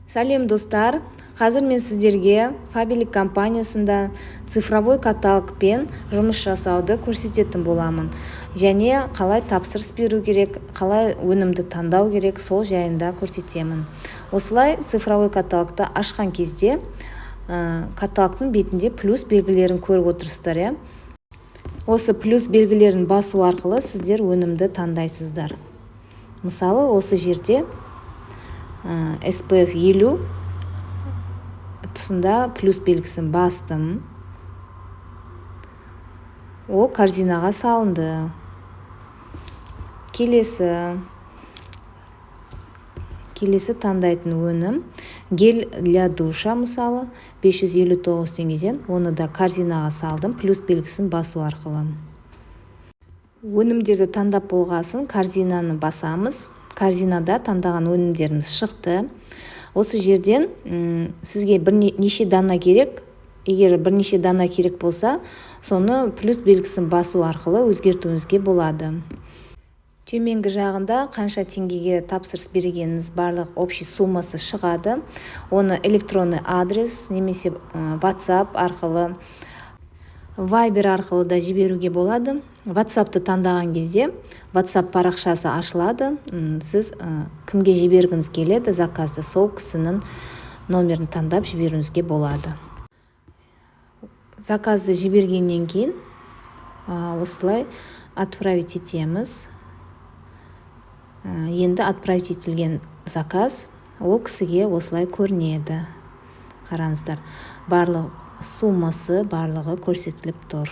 Сәлем, достар! Қазір мен сіздерге Фаберлик компаниясында цифровой каталогпен жұмыс жасауды көрсететін боламын және қалай тапсырыс беру керек, қалай өнімді таңдау керек, сол жайында көрсетемін. Осылай цифровой каталогты ашқан кезде каталогтың бетінде плюс белгілерін көріп отырсыздар, иә. Осы плюс белгілерін басу арқылы сіздер өнімді таңдайсыздар. Мысалы, осы жерде SPF 50 тұсында плюс белгісін бастым, ол корзинаға салынды. Келесі таңдайтын өнім гель для душа, мысалы, 559 теңгеден. Оны да корзинаға салдым плюс белгісін басу арқылы. Өнімдерді таңдап болғасын, корзинаны басамыз. Корзинада таңдаған өнімдеріміз шықты. Осы жерден сізге неше дана керек, егер бірнеше дана керек болса, соны плюс белгісін басу арқылы өзгертуіңізге болады. Төменгі жағында қанша теңгеге тапсырыс бергеніңіз, барлық общий суммасы шығады. Оны электронный адрес немесе WhatsApp арқылы, Viber арқылы да жіберуге болады. WhatsAppты таңдаған кезде WhatsApp парақшасы ашылады. Сіз кімге жібергіңіз келеді заказды, сол кісінің номерін таңдап жіберуіңізге болады. Заказды жібергеннен кейін осылай отправить етеміз. Енді отправить етілген заказ ол кісіге осылай көрінеді. Қараңыздар, барлық суммасы, барлығы көрсетіліп тұр.